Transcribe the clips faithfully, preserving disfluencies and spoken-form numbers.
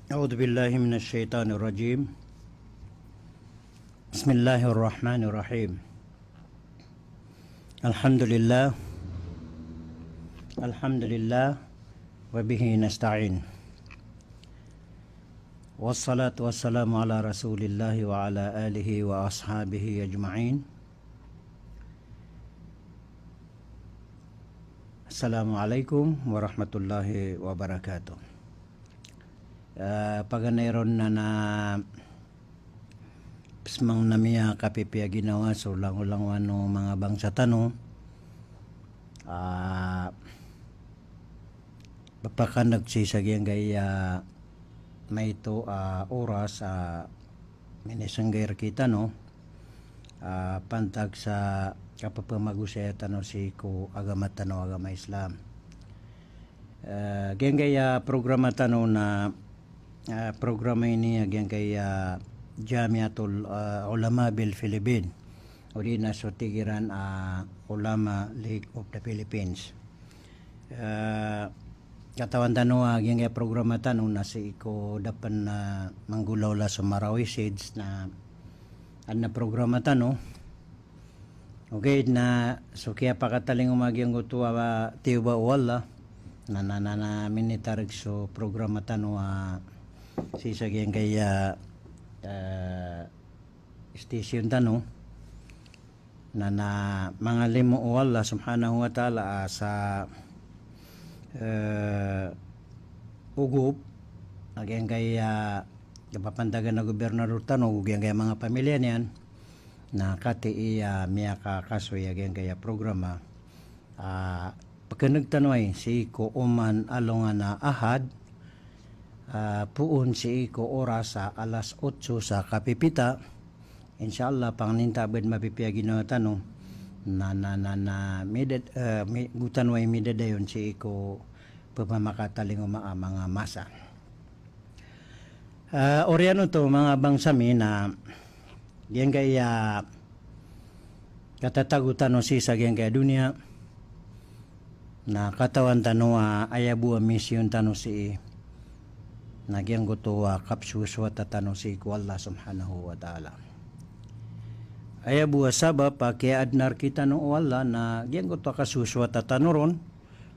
أعوذ بالله من الشيطان الرجيم. بسم الله الرحمن الرحيم. الحمد لله. الحمد لله وبه نستعين. والصلاة والسلام على رسول الله وعلى آله وأصحابه أجمعين. Assalamu alaikum warahmatullahi wabarakatuh. Ah, paganay ron na, na psmang na miyakapipiya ginawa so langolangowan o manga bangsa tano. Ah, papakaneg sii sa giyangkaya maito a oras a minisnggay rkitano a pantag sa kapapamagosaya tano sii ko agama tano, agama Islam. Eh, giyangkaya programa tano na, eh, programa ini a giyangkaya Jamiatul, eh, Ulama bil Philippine, odi na so tig iran a Ulama League of the Philippines. Eh, katawan tano a giyangkaya programa tano na sii ko da pn, eh, manggolawla so Marawi Seeds na adn a programa tano. Ogaid na so kiyapakatalingoma giyangkoto a tiyoba o Allah na, na, na, na minitarg so programa tano a sii sa giyangkaya, eh, station tano na, na mangalimo o Allah subhanahu wa ta'ala a sa, eh, ogop a giyangkaya kapapantagan a gobernador tano, giyangkaya manga pamilya niyan, na katii a miyakakasoy a giyangkaya programa. Ah, pkaneg tano ai sii ko oman alongan a Ahad, ah, poon sii ko oras a alas otso sa kapipita. Insha Allah, pangnin ta a bad mapipiya ginawa tano na, na, na, na midad, eh, mi-, go tano ai midadayon sii ko pphamaakatalingoma a manga masa. Ah, oriyan oto manga bangsa mi na giyangkaya katatago tano sii sa giyangkaya doniya na katawan tano a aya bo a misyon tano sii na giyangkoto a kapsosowata tano sii ko Allah subhanahu wa ta'ala. Aya bo a sabap a kiyaadna rkitano o Allah na giyangkoto a kasosowata tano ron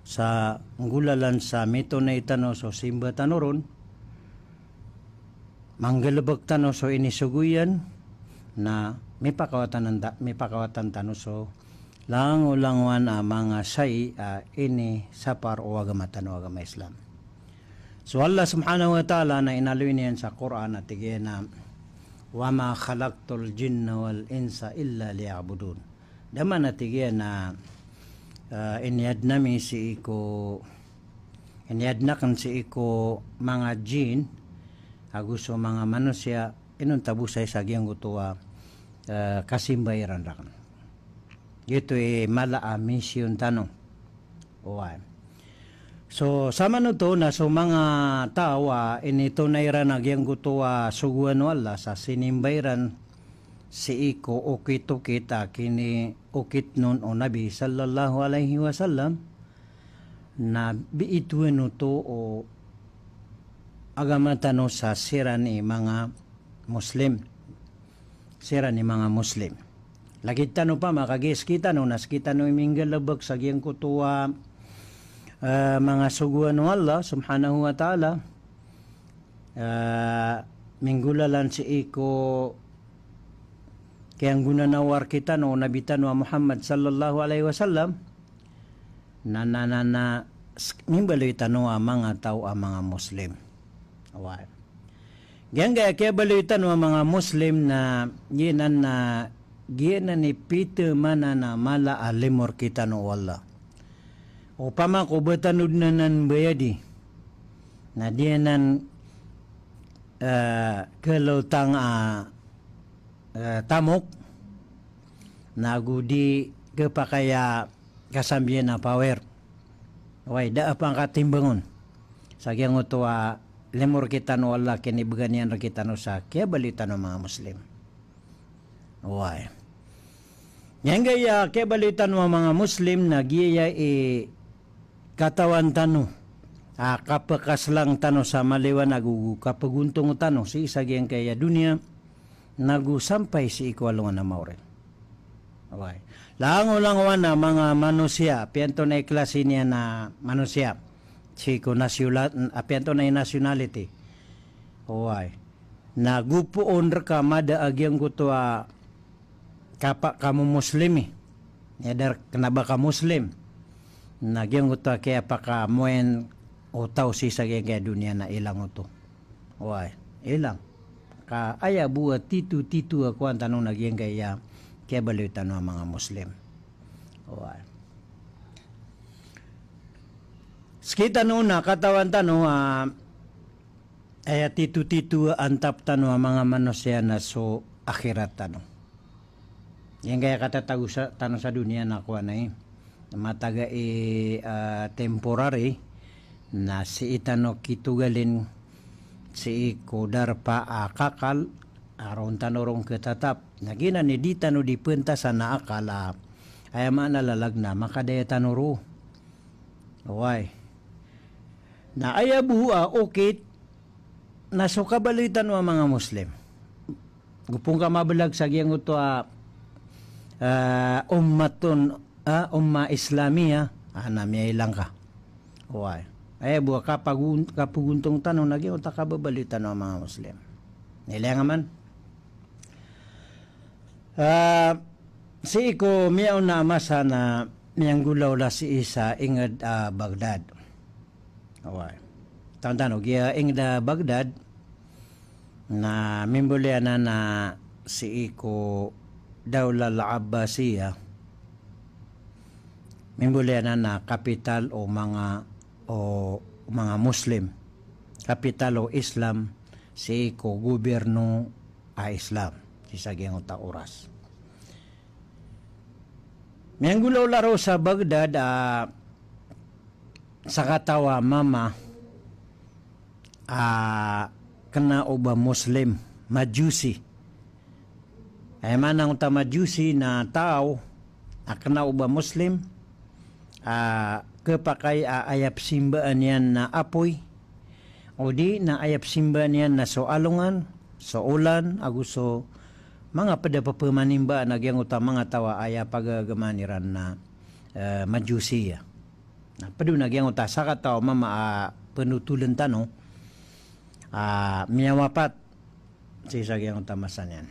sa nggolalan sa mitonay tano so simba tano ron, manggalbk tano so inisogo iyan, na mipakawatan ta-, mipakawatan tano so langolangowan a manga sai a inisapar o agama tano, agama Islam. So Allah subhanahu wa ta'ala na inaloy niyan sa Qur'an a tig iyan a, "Wa ma khalaqtul jinna wal insa illa liya'budun." Da man a tig iyan a, ah, iniyadn ami sii ko, iniyadn akn sii ko manga jinn ago so manga manosiya, inonta bo saya sa giyangkoto a, eh, kasimba iran rakn. Giyoto i mala a misyon tano. Oway. So, samanoto na so manga taw a initonay iran a giyangkoto a sogoan o Allah sa sinimba iran sii ko okit-okit a kiniokit on o Nabi sallallahu alaihi wasallam, na biitowan oto o agama tano sa siran i manga Muslim. Siran i manga Muslim. Lagid tano pman, kagiya skitano na skitano i minggalbk sa giyangkoto a, eh, manga sogoan o Allah subhanahu wa ta'ala. Eh, minggolalan sii ko kiyanggonanaowa rkitano o Nabi tano a Muhammad sallallahu alaihi wasallam. Na, na, na, na, s-, mimbaloy tano a manga taw a manga Muslim. Oway. Giyangkaya kiyabaloy tano a manga Muslim na giyanan na giyanan i pithamanan a mala a limo rkitano o Allah. Opama ko ba tano dn anan bayadi na di anan, eh, khalotang a, eh, tamok, na go di khapakay a kasambiyan a power. Oway, da a pangkatimbang on sa giyangkoto a limo rkitano o Allah, kinibgan iyan rkitano sa kiyabaloy tano a manga Muslim. Oway. Giyangkaya kiyabaloy tano a manga Muslim na giyaya i katawan tano a kapekaslang tano sa maliwanag ago kapegontong tano sii sa giyangkaya doniya, nago sampay sii ko alongan a maori. Oway. Langolangowan a manga manosiya, apiya antonaa i klasi niyan a manosiya. Sii ko nasyonal-, apiya antonaa i nationality. Oway. Na gopoon reka mada a giyangkoto a kapa-, kamomoslimi. Aya da reka kena ba ka Muslim. Na giyangkoto a kiyapakamoen o taw sii sa giyangkaya doniya na ilang oto. Oway, ilang. Ka aya bo a titotito a kowan tano na giyangkaya kiyabaloy tano a manga Muslim. Oway. Sekitano na katawan tano a aya titotito a antap tano a manga manosiya na so akhirat tano. Giyangkaya katatago sa, tano sa doniya na kowan ai, mataga i, ah, temporary, na sii tano kitogalin sii ko darpa a kakal, a roo tano ron ketatap. Na giyanan i di tano di pentasan a akal a, aya maana lalag na makadaya tano roo. Oway. Na aya bo a okit na so kabaloy tano a manga Muslim. Gopoon ka mabelag sa giyangkoto a, ah, ummatun, ah, umma Islamiyah, ah, na miyailang ka. Oway. Aya bo a kapagon-, kapegontong tano na giyangkoto a kababaloy tano a manga Muslim. Nilay nga man. Ah, sii ko miyaona a masa na miyanggolawla sii sa inged a Baghdad. Oway. Tantan o giya inged a Baghdad na mimbaloy anan a sii ko Dawla al-Abbasiyah. Mimbaloy anan a kapital o manga, o manga Muslim. Kapital o Islam sii ko gobyerno a Islam sii sa giyangkoto a oras. Miyanggolawla roo sa Baghdad a sakataw a mama a kena o ba Muslim, Majusi. Aya maana angkoto a Majusi na taw a kena o ba Muslim, a kepakay a aya pesimbaan iyan na apoy, odi na aya pesimbaan iyan na so alongan, so olan, ago so manga ped a pepemanimbaan a giyangkoto a manga taw a aya pagagamaan iran na, eh, Majusiya. Na ped on a giyangkoto a sakataw a mama a penotolen tano a miyawapat sii sa giyangkoto a masa niyan.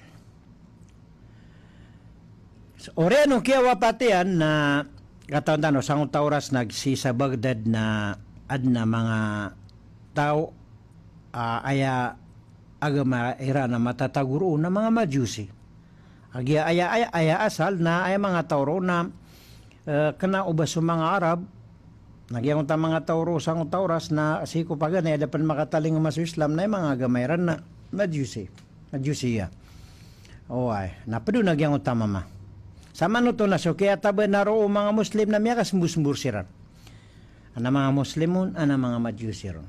So, oriyan o kiyawapat iyan na katawan tano sangkoto a oras na sii sa Baghdad na aden a manga taw a aya agama iran a matatago roo na manga Majusi. A giya aya, aya, aya asal na aya manga taw roo na, eh, kena o ba so manga Arab, na giyangkoto a manga taw roo sangkoto a oras na sii ko paganay a da pen makatalingoma so Islam na aya manga agama iran na Majusi. Majusiya. Oway, na ped on a giyangkoto a mama. Samanoto na so kiyataban a roo o manga Muslim na miyakasembor-sembor siran. Ana manga Muslim on, ana manga Majusi ron.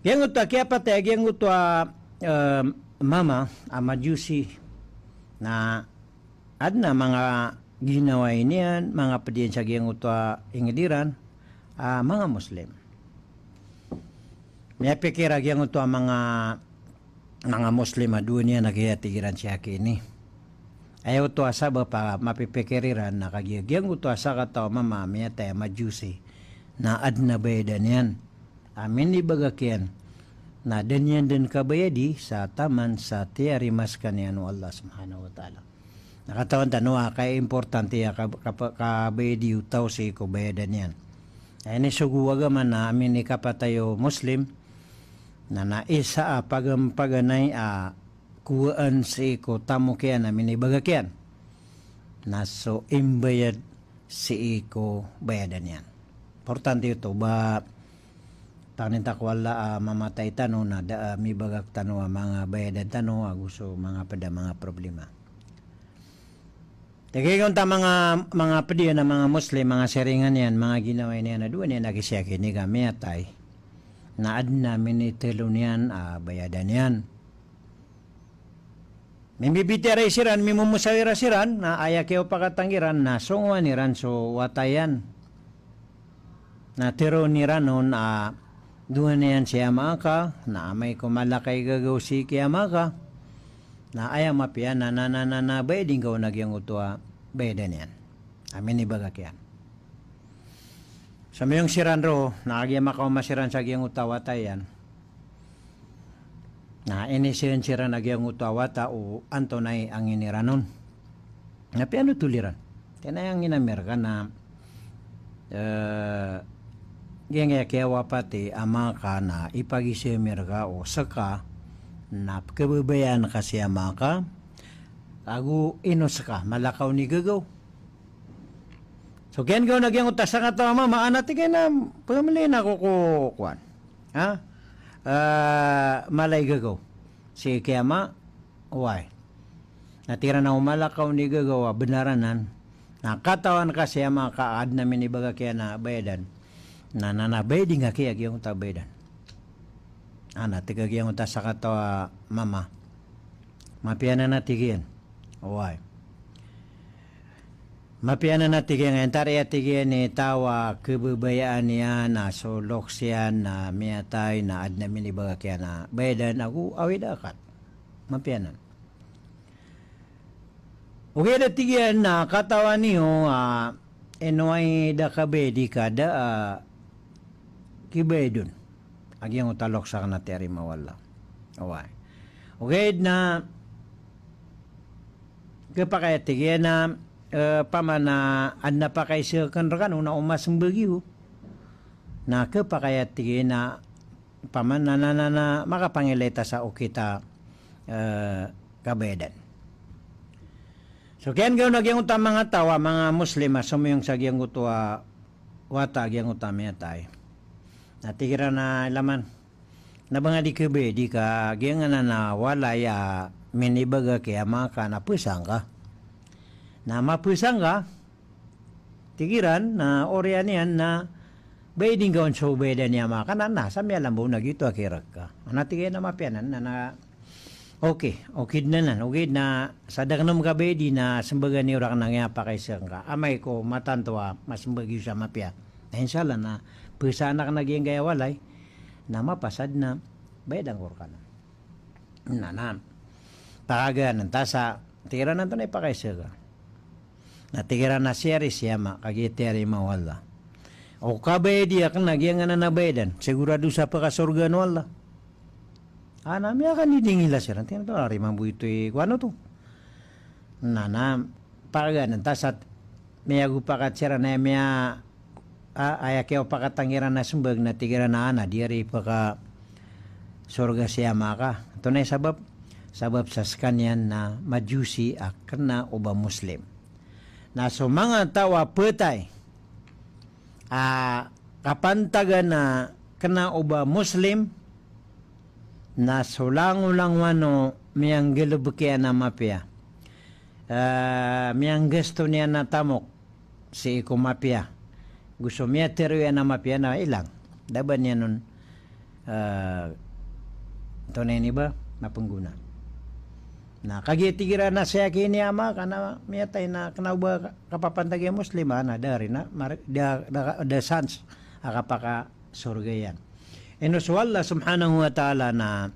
Giyangkoto a kiyapatay a giyangkoto a, eh, mama a Majusi na aden a manga ginawai niyan, manga ped iyan sa giyangkoto a inged iran a manga Muslim. Miyapikir a giyangkoto a manga, manga Muslim a dowa niyan a kiyatig iran sii aki ini. Aya oto a sabap a mapipikir iran na kagiya giyangkoto a sakataw a mama a miyatay a Majusi na aden a bayadan iyan a minibagak iyan, na da niyan den kabayadi sa taman sa tiyarima sekaniyan o Allah Subhanahu wa Ta'ala. Na katawan tano a kaya importante a ka-, ka-, kabayadi o taw sii ko bayadan iyan. Na inisogo o agama na amin i kapatay o Muslim, na, na isa a pagam-paganay a kowaan sii ko tamok iyan a minibagak iyan na so imbayad sii ko bayadan iyan. Importante oto ba tangnin ta ko Allah a mamatay tano na da a mibagak tano a manga bayadan tano ago so manga ped a manga problema. Tig iyan oto a manga, manga ped iyan a manga Muslim, manga siringan iyan, manga ginawai niyan a dowa niyan a kisiyaki ini ka miyatay na aden a minitelo niyan a bayadan iyan. Mimbibitiyarai siran, mimomosawira siran, na aya kiyaopakatan kiran na songowan iran so wata iyan. Na tero iran on a dowa niyan si ama ka, na amay ko mala ka i gagaw si ki ama ka, na aya mapiya na, na, na, na, na, bayadi ngka on a giyangkoto a bayadan iyan. A minibagak iyan. Somiyong siran roo, na kagiya makaoma siran sa giyangkoto a wata iyan. Na iniseen siran a giyangkoto a wata o antonaa i angin iran on. Na piyanothol iran. Tig iyan a aya angin ami rka na, eh, giyangkaya kiyawapat i ama ka na ipagiza ami rka o ska na pkhababayaan ka si ama ka, ago ino ska, mala ka on i gagaw. So, kiyan ka on a giyangkoto a sakataw a mama, ana tig iyan a pmlin ako ko kowan. Ha? Eh, mala i gagaw si ki ama, oway. Na tig iran a o mala ka on i gagaw a bnar anan, na katawan ka si ama ka a adn a minibagak iyan a bayadan, na, na, na bayadi ngka ki a giyangkoto a bayadan. Ana tig a giyangkoto a sakataw a mama. Mapiya anan a tig iyan. Oway. Mapiya anan a tig iyan, antaa i tig iyan i taw a khababayaan iyan a so loks iyan na miyatay na adn a minibagak iyan a bayadan ago awid a akat. Mapiya anan. Ogaid a tig iyan na katawan iyo a ino ay da kabayadi ka da a kibayad on a giyangkoto a loks akn a tiyarima o Allah. Oway. Ogaid na khapakay a tig iyan a, eh, pman a adn a pakaiza akn rkano na o masmbag iyo. Na khapakay a tig iyan a pman na, na, na, na makapangilay ta sa okit a, eh, kabayadan. So, kiyan ka on a giyangkoto a manga taw a manga Muslim a somiyong sa giyangkoto a wata a giyangkoto a miyatay. Na tig iran a ilaman. Na ba nga di khabayadi ka giyanan a walay a minibagak i ama ka na pzaan ka. Na mapzaan ka, tig iran na oriyan iyan na bayadi ngka on so bayadan i ama ka na, na sa miyalambo na giyoto a kirak ka. Ana tig iyan a mapiya anan na, na, okay, okay dn anan, okay na sa da kano makabayadi na smbagan iyo rakn a giyangkaya pakaiza ngka. Amay ko matanto a masmbag iyo sa mapiya, na insha Allah na pzaan akn a giyangkaya walay, na mapasad na bayadan ko rkano. Na, na paganan ta sa, tig iran a antonaa i pakaiza ka. Na tig iran a siyari si ama, kagiya tiyarima o Allah. O kabayadi akn a giyanan a bayadan, sigurado sa pkasorgaan o Allah. Ana miyakandidingila siran, tig iran a antonaa i mambo ito i kowan oto. Na, na paganan ta sa, miyagopakat siran a miya a, aya kiyaopakatan kiran a smbag na tig iran a ana di ari pkasorga si ama ka. Antonaa i sabap? Sabap sa skaniyan na Majusi a kna o ba Muslim. Na so manga taw a ptay a kapantagan a kna o ba Muslim, na so langolangowan o miyanggalbk iyan a mapiya, eh, miyanggasto niyan a tamok sii ko mapiya, go so miyatharo iyan a mapiya na ilang. Da ba niyan on, eh, antonaa ini ba, na pnggonaan. Na kagiya tig iran a siyaki ini ama ka na miyatay na kna o ba kapapantag iyan a Muslim, na da ari na mar-, da, da, da chance a kapakasorga iyan. Ino so Allah subhanahu wa ta'ala na,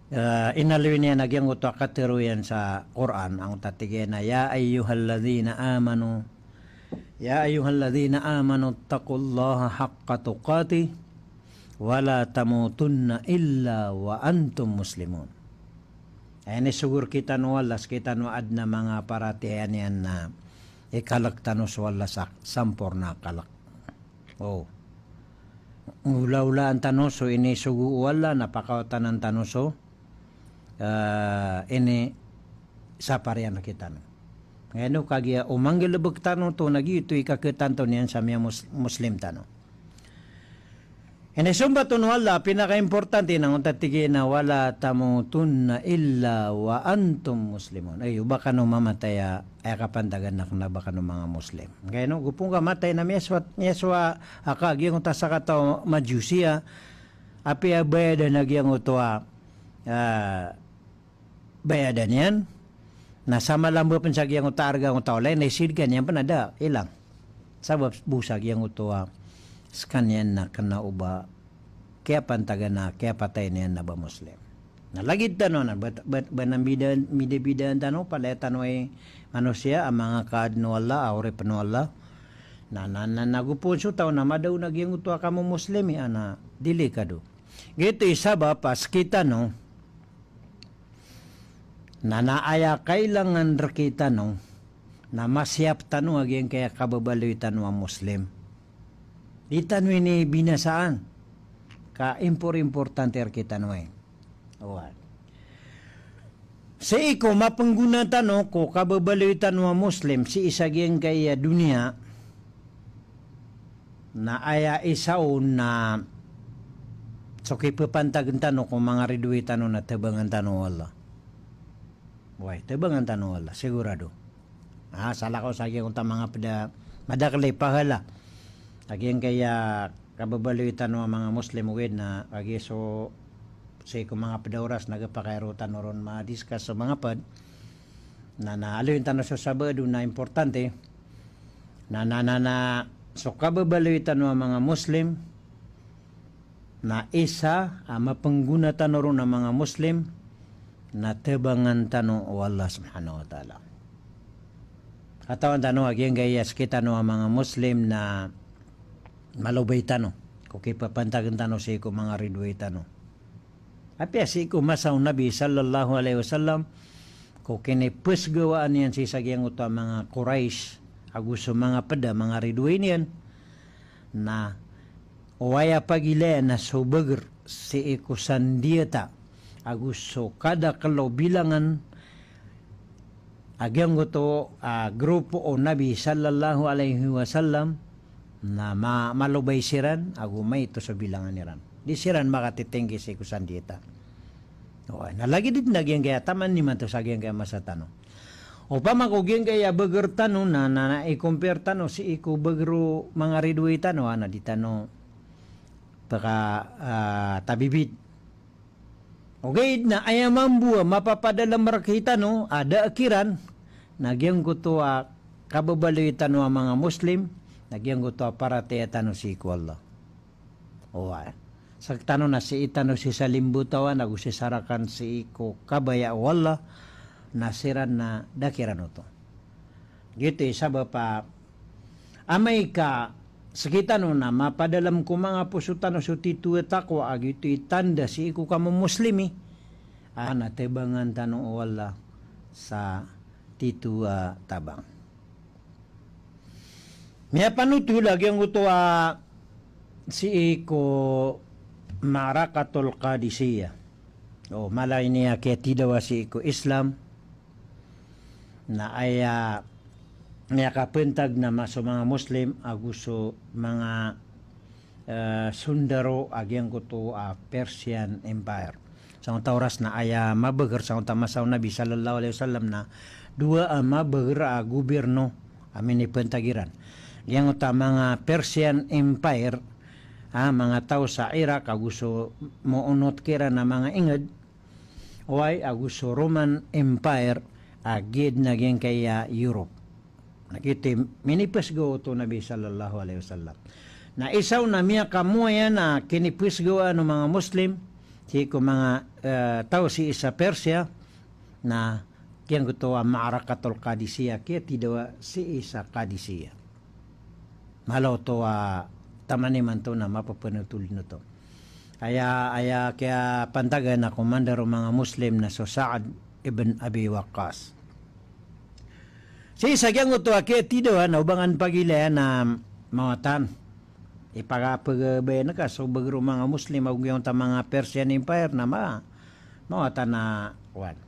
eh, inaloy niyan a giyangkoto a katharo iyan sa Qur'an, angkoto a tig iyan a, "Ya ayyuhalladhina amanu, ya ayyuhalladhina amanu ittaqullaha haqqa tuqatih, wa la tamutunna illa wa antum muslimun." Aya inisogo rktano o Allah, skitano a adn a manga paratiyaya niyan na ikalk tano so Allah sa samporna a kalk. O. Olaolaan tano so inisogo o Allah na pakawatanan tano so, eh, inisapar iyan rktano. Ngeno kagiya o manggalbk tano oto na giyoto i kakhatanto niyan sa miya mus-, Muslim tano. Inisombat on o Allah, pinakaimportante na angkoto a tig iyan a, "Wa la tamutunna illa wa antum muslimun." Ay, o ba kano mamatay a aya kapantagan na kna o ba kano manga Muslim. Ngeno, go pn ka matay na miyasowa, miyasowa a ka giyangkoto a sakataw a Majusi a, apiya bayadan a giyangkoto a, ah, bayadan iyan. Na sa malambo pn sa giyangkoto a arga angkoto a walay, na isidkan iyan pn a da ilang. sabap bo sa giyangkoto a skaniyan na kena o ba kiyapantagan a kiyapatay niyan na ba Muslim. Na lagid tano na ba, ba, ba na mbida, mbida-mbidaan tano, palaya tano i manosiya a manga kaadn o Allah, a oripen o Allah. Na, na, na, na go poon so taw na madaon a giyangkoto a kamomoslimi, a na delikado. Giyoto i sabap a sekitano, na, na aya kailangan rekitano, na masiyap tano a giyangkaya kababaloy tano a Muslim. Di tano ini binasaan. Ka impor-, importante rekitano i. Oway. Sii ko mapenggona tano ko kababaloy tano a Muslim, sii sa giyangkaya doniya, na aya isa on na so kipepantagen tano ko manga ridoay tano na tebangan tano o Allah. Oway, tebangan tano o Allah, sigurado. Ah, salakaw sa giyangkoto a manga ped a madakel i pahala a giyangkaya kababaloy tano a manga Muslim, ogaid na kagiya so sii ko manga ped a oras na gepakay ron tano ron ma-discuss so manga ped. Na, na aloyin tano so sabaad on na importante. Na, na, na, na so kababaloy tano a manga Muslim, na isa a mapenggona tano ron a manga Muslim, na tebangan tano o Allah subhanahu wa ta'ala. Katawan tano a giyangkaya sekitano a manga Muslim na malobay tano ko kipepantagen tano sii ko manga ridoay tano. Apiya sii ko masa o Nabi sallallahu alaihi wasallam, ko kinipesgawaan iyan sii sa giyangkoto a manga Quraysh, ago so manga ped a manga ridoay niyan, na oway a pagilayan na so beger sii ko sandiyata, ago so kadakel o bilangan a giyangkoto a grupo o Nabi sallallahu alaihi wasallam, na ma-, malobay siran, ago maito so bilangan iran. Di siran makatitinggi sii ko sandiyata. Oway, na lagid den a giyangkaya taman imanto sa giyangkaya masa tano. Opama ko giyangkaya beger tano na, na, na i-compare tano sii ko beger o manga ridoay tano, a na di tano peka, ah, tabibid. Ogaid na aya mambo a mapapadalem rekitano a da kiran, na giyangkoto a kababaloy tano a manga Muslim, na giyangkoto a paratiyaya tano sii ko Allah. Oway. Sekitano na sii tano sii sa limbotawan ago sii sa rakan sii ko kabaya o Allah, na siran na da kiran oto. Giyoto i sabap a amay ka sekitano na mapadalem ko manga poso tano so titho a taqwa, a giyoto i tanda sii ko kamomoslimi, a na tebangan tano o Allah sa titho a tabang. Miyapanothol a giyangkoto a sii ko Ma'rakatul Qadisiyah. O, mala ini a kiyatidawa sii ko Islam, na aya miyakapentag na ma-, so manga Muslim ago so manga, eh, sondaro a giyangkoto a Persian Empire. Sangkoto a oras na aya mabeger sangkoto a masa o Nabi sallallahu alaihi wasallam na dowa a mabeger a gobyerno a minipentag iran. Giyangkoto a manga Persian Empire, a manga taw sa Iraq ago so moonot kiran a manga inged, oway, ago so Roman Empire a giya den a giyangkaya Europe. Na giyoto i minipesgaw oto o Nabi sallallahu alaihi wasallam. Na isa on a miyakamoayan a kinipesgawaan o manga Muslim sii ko manga, eh, taw sii sa Persia, na giyangkoto a Ma'rakatul Qadisiyah, kiyatidawa sii sa Qadisiyah. Mala oto a taman imanto na mapepenotholen oto. Aya, aya kiyapantagan a commander o manga Muslim na so Sa'ad ibn Abi Waqqas. Sii sa giyangkoto a kiyatidawa na o ba ngka pagilaya na mawatan. Ipakapegebayan ka so beger o manga Muslim ago giyangkoto a manga Persian Empire na ma-, mawatan a wan.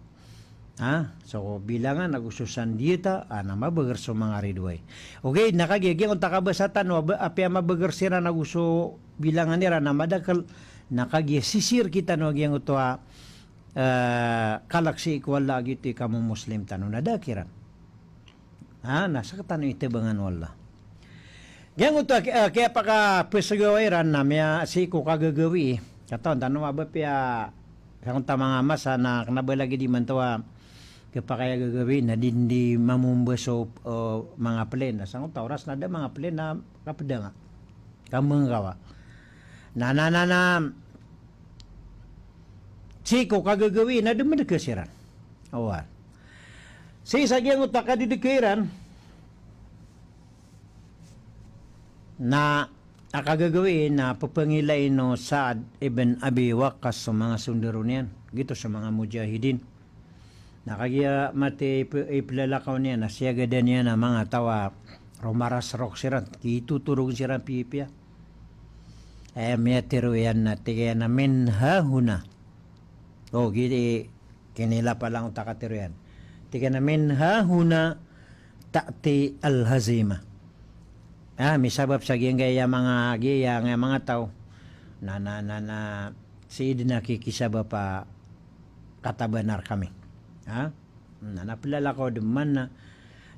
Ha? So bilangan ago so sandiyata, a na mabeger so manga ridoay. Ogaid na kagiya giyangkoto a kabasa tano a ba-, apiya mabeger siran ago so bilangan iran na madakel, na kagiya sisii rekitano a giyangkoto a, eh, kalek sii ko Allah a giyoto i kamomoslimi tano na da kiran. Ha, na sekitano i tebangan o Allah. Giyangkoto a ki-, eh, kiyapakapesgawa iran na miya sii ko kagagawii. Katawan tano a ba apiya giyangkoto a manga masa na kena ba lagid imanto a Kepakay a gagawii na di, di mamomba so, eh, manga plane. Na sangkoto a oras na da manga plane na kapeda nga. Kamengkawa. Na, na, na, na, sii ko kagagawii na da medeka siran. Oway. Sii sa giyangkoto a kadedeka iran, na a kagagawii na pepangilai o Sa'd ibn Abi Waqqas so manga sondaro niyan, giyoto so manga mujahidin. Na kagiya mati ip-, iplalakaw niyan na siyagadan iyan a manga taw a romarasrok siran, kitotorog siran piyapiya. Aya miyatharo iyan na tig iyan a, "Min hahuna." O, gii, kinilapa lang o takatharo iyan. Tig iyan a, "Min hahuna ta'ti al-hazimah." Ah, misabap sa giyangkaya manga, giyangkaya manga taw. Na, na, na, na, sii dn a kikisabap a katabanar kami. Ha? Na, na plalakaw dn man na.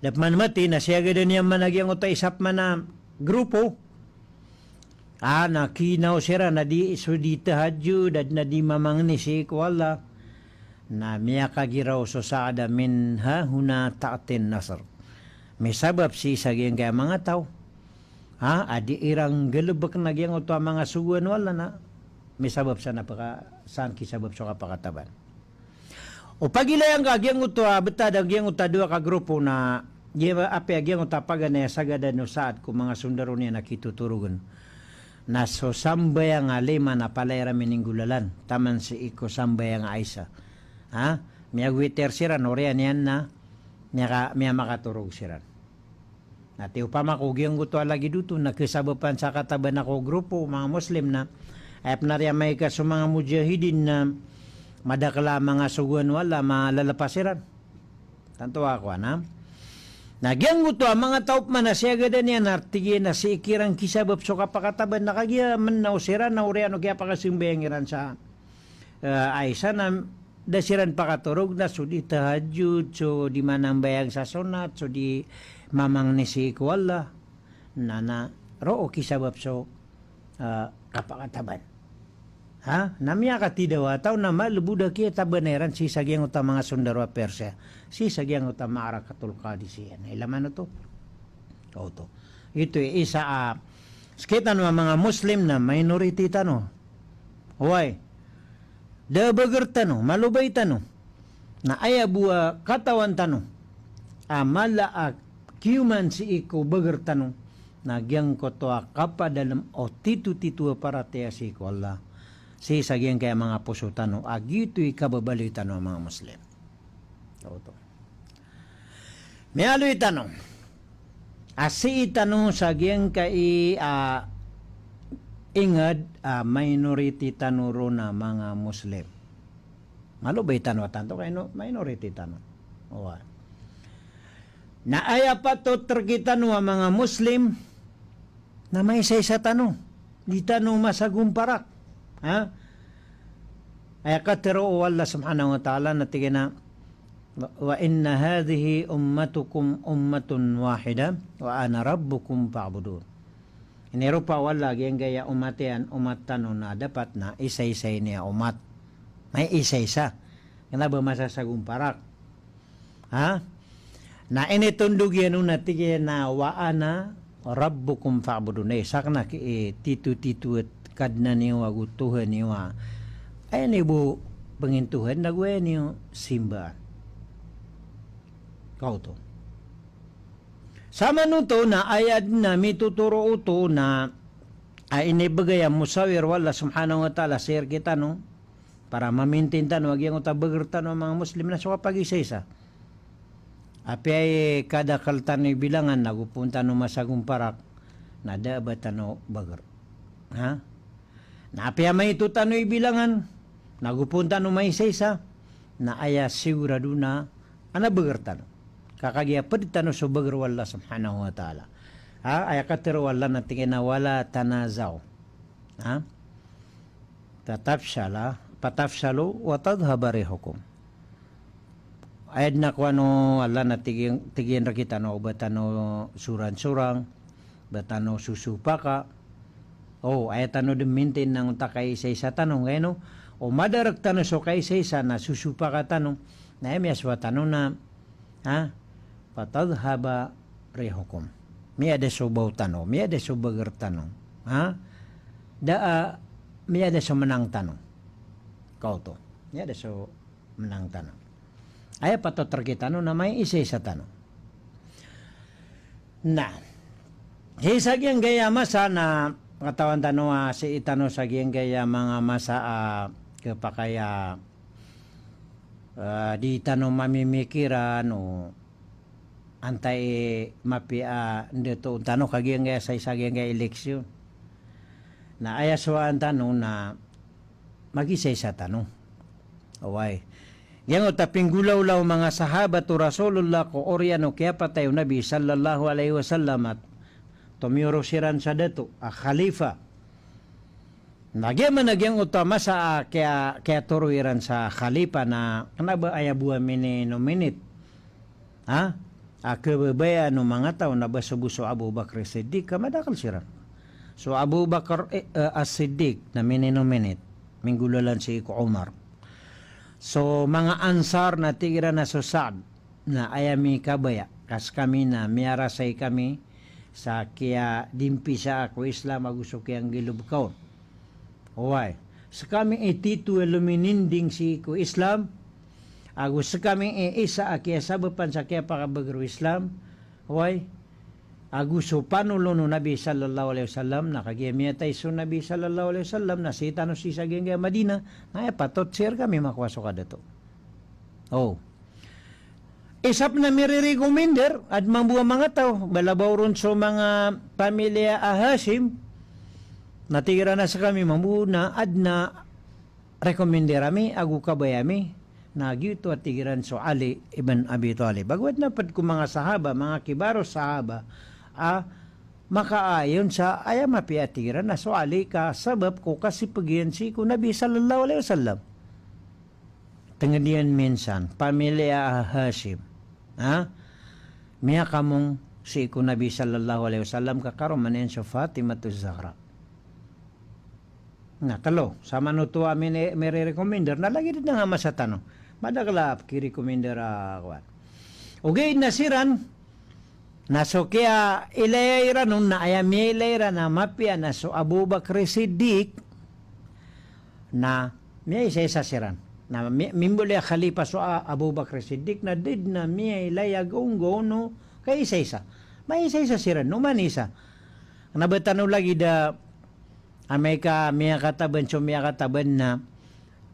Da pman mati na siyagadan iyan man a giyangkoto a isa pman a grupo. Ah, na kinaw siran na di so di tahajjud, na di mamangni sii ko Allah. Na miyakagiraw so Sa'd a, "Min hahuna ta'tin nasr." Misabap sii sa giyangkaya manga taw. Ha, a di iran galebek na giyangkoto a manga sogoan o Allah na misabap san a paka-, san kisabap so kapakataban. O pagilayan ka giyangkoto a betad a giyangkoto a dowa ka grupo na, giya, apiya giyangkoto a paganay a sagadan o Sa'd ko manga sondaro niyan a kitotorogen. Na so sambayang a lima na palaya iran mininggolalan, taman sii ko sambayang a Isha. Ha? Miyagwitir siran, oriyan iyan na miyaka-, miyamakatorog siran. Na ti opama ko giyangkoto a lagid oto na kesabapan sa kataban ako grupo, manga Muslim na, aya pn a riya maika so manga mujahidin na madakel a manga sogoan o Allah, malalapas iran. Tanto ako, ana. Na giyangkoto a manga taw pman a siyagadan iyan na tig iyan a sii kiran kisabap so kapakataban na kagiya mnaw siran na oriyan o kiyapakasambayang iran sa, eh, Isha na da siran pakatorog na so di tahajjud, so di manambayang sa sonat, so di mamangni sii ko Allah. Na, na roo kisabap so, ah, kapakataban. Ha? Na miyakatidawa taw na malebod a kiyatabanan iran sii sa giyangkoto a manga sondaro a Persia. Sii sa giyangkoto a Ma'rakatul Qadisiyah. Na ilaman oto. Oto. Ito i isa a, sekitano a manga Muslim na minority tano. Oway. Da a beger tano, malobay tano. Na aya bo a katawan tano a mala a kiyoman sii ko beger tano, na giyangkoto a kapadalem o titotito a paratiyaya sii ko Allah. Sii sa giyangkaya manga poso tano, a giyoto i kababaloy tano a manga Muslim. Oto. Miyaaloy tano a sii tano sa giyangkai a inged a minority tano ron a manga Muslim. Malobay tano a tanto ka ino minority tano. Oway. Na aya patot rekitano a manga Muslim na maisaisa tano. Di tano masagomparak. Ha? Aya katharo o Allah subhanahu wa ta'ala na tig iyan a, "Wa inna hadhihi ummatukum ummatun wahidah, wa ana rabbukum fa'budun." Iniropa o Allah a giyangkaya omat iyan, omat tano na dapat na isaisa ini a omat. Maisaisa. Kena ba masasagomparak. Ha? Na initondog iyan on a tig iyan a, "Wa ana rabbukum fa'budun." Eh, sakn a ki-, eh, titotito a Kadnan iyo ago Tohan iyo a aya niyo bo pengintohan ago aya niyo simbaan. Ka oto. Samanoto na aya den a mitotoro oto na a inibegay a mosawir o Allah subhanahu wa ta'ala sii rekitano, para ma-maintain tano a giyangkoto a beger tano a manga Muslim na so kapagisaisa. Apiya i kadakel tano i bilangan, ago poon tano masagomparak, na da a ba tano beger. Ha? Na apiya maito tano i bilangan, ago poon tano maisaisa, na aya sigorado na a na beger tano. Ka kagiya ped tano so beger o Allah subhanahu wa ta'ala. Ha? Aya katharo o Allah na tig iyan a, "Wala tanaza'u." Ha? Fatafshala, fatafshalu wa tadhhaba rihukum. Aya den a kowan o Allah na tig iyan, tig iyan rekitano o ba tano soransorang, ba tano sosopaka. O, aya tano den maintain na antaa kaisaisa tano, ngaino? O madarek tano so kaisaisa na sosopaka tano, Na aya miyasowa tano na, ha? Fatadhhaba rihukum. Miyada so baw tano, miyada so bager tano. Ha? Da a, miyada so menang tano. Kaoto. Miyada so menang tano. Aya patot rekitano na maiisaisa tano. Na, sii sa giyangkaya masa na katawan tano a sii tano sa giyangkaya manga masa a kepakay a, eh, di tano mamimikiran o antaa i mapiya a ndatoon tano ka giyangkaya sa isa giyangkaya eleksyon. Na aya sowaan tano na magisaisa tano. Oway. Giyangkoto a pinggolawla o manga sahabat o Rasulullah ko oriyan o kiyapatay o Nabi sallallahu alaihi wasallam a tomiyorog siran sa dato a khalifa. Na giya man a giyangkoto a masa a kiya-, kiyatoro iran sa khalifa na kena ba aya bo a mini-nominate. Ha? A kebebayaan o manga taw na ba so bo so Abu Bakr Siddiq ka madakel siran. So Abu Bakr, eh, eh, As-Siddiq na mini-nominate. Minggolalan sii ko Umar. So manga Ansar na tig iran a so Sa'd na aya mi kabaya ka sekami na miyarasay kami sa kiyadimpisaa ko Islam ago so kiyanggilebeka on. Oway. Sekami i tito a lomininding sii ko Islam, ago sekami i isa a kiyasabapan sa kiyapakabager o Islam. Oway. Ago so panolon o Nabi sallallahu alaihi wasallam, na kagiya miyatay so Nabi sallallahu alaihi wasallam, na sii tano sii sa giyangkaya Madinah, na aya patot sii rekami makowa so kadato. O. Isa pen a mirerekomendar, aden mambo a manga taw, balabaw ron so manga pamilya a Hashim, na tig iran a sekami mambo na aden a rekomendar ami, ago kabaya ami, na giyoto a tig iran so Ali ibn Abi Talib. Ago aden a ped ko manga sahaba, manga kibaru sahaba, a makaayon sa aya mapiya a tig iran a so Ali ka sabap ko kasipeg iyan sii ko Nabi sallallahu alaihi wasallam. Tenged iyan minsan, pamilya a Hashim, ha? Miyakamong sii ko Nabi sallallahu alaihi wasallam ka karoma niyan so Fatimatuz Zahra. Na, telo, samanoto a mini-, mirerekomendar, na lagid den a masa tano. Madakel a pekirekomendar a kowan. Ogaid na siran, na so kiyailaya iran on na aya miyailay iran a mapiya na so Abu Bakr Siddiq, na miyaisaisa siran. Na mi-, mimbaloy a khalifa so A-, Abu Bakr Siddiq, na da den a miyailay a gawnggaw o kaisaisa. Maisaisa siran, no manisa. Kena ba tano lagid a amay ka miyakataban so miyakataban na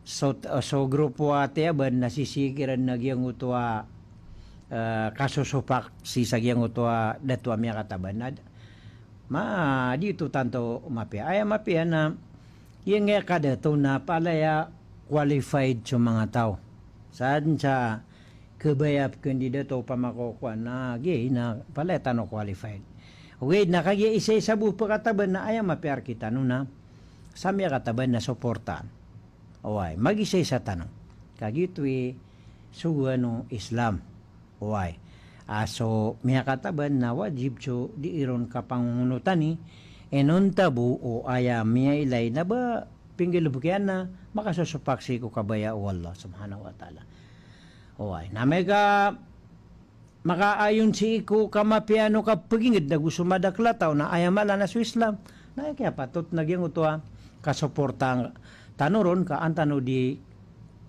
so, so grupo a tiyaban na sisii kiran na giyangkoto a, eh, kasosopak sii sa giyangkoto a dato a miyakataban na d-, ma, di oto tanto mapiya. Aya mapiya na giyangkaya kadato na palaya qualified so manga taw. Sa den sa kebaya peken di dato pamakakowa na giya na palaya tano qualified. Ogaid na kagiya isaisa bo pekataban na aya mapiya rekitano na sa miyakataban na soportaan. Oway, magisaisa tano. Ka giyoto i sogoan o Islam. Oway. A so miyakataban na wajib so di iron kapangongonotani, inonta bo o aya miyailay na ba pinggalebek iyan na makasosopak sii ko kabaya o Allah subhanahu wa ta'ala. Oway, na amay ka makaayon sii ko kamapiya o kapeginged ago so madakel a taw na aya mala na so Islam. Na aya kiyapatot na giyangkoto a kasoportaan tano ron ka an tano di,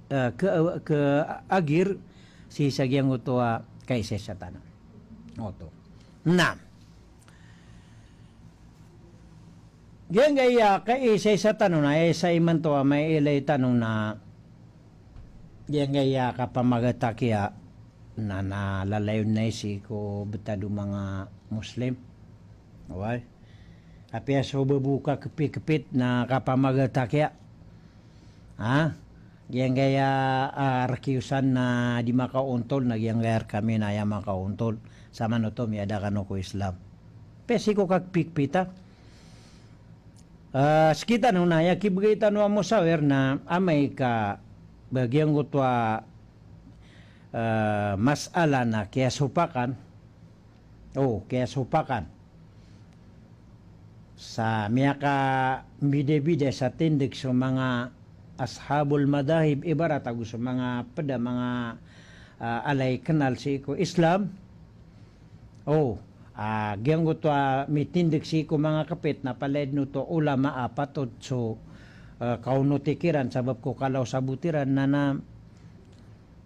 eh, ke-, keagir sii sa giyangkoto a kaisaisa tano. Oto. Na giyangkaya kaisaisa tano na, isa imanto a mailay tano na giyangkaya kapamagatakiya na, na lalayon na sii ko betad o manga Muslim. Oway. Apiya so babo kakepikepit na kapamagatakiya. Ha? Giyangkaya, ah, rekiyosan na di makaontol, na giyangkaya rekami na aya makaontol. Samanoto miyada kano ko Islam. Apiya sii ko kakepikepita. Ah, sekitano na aya kibegay tano a mosawir na amay ka ba giyangkoto a, ah, masala na kiyasopakan. O, kiyasopakan. Sa miyakambidabida sa tindeg so manga ashabul madahib, ibarat ago so manga ped a manga ah, alay kenal sii ko Islam. O, ah, giyangkoto a mitindeg sii ko manga kepit na palaya den oto ulama a patot so, eh, kaonoti kiran sabap ko kala o sabot iran na, na,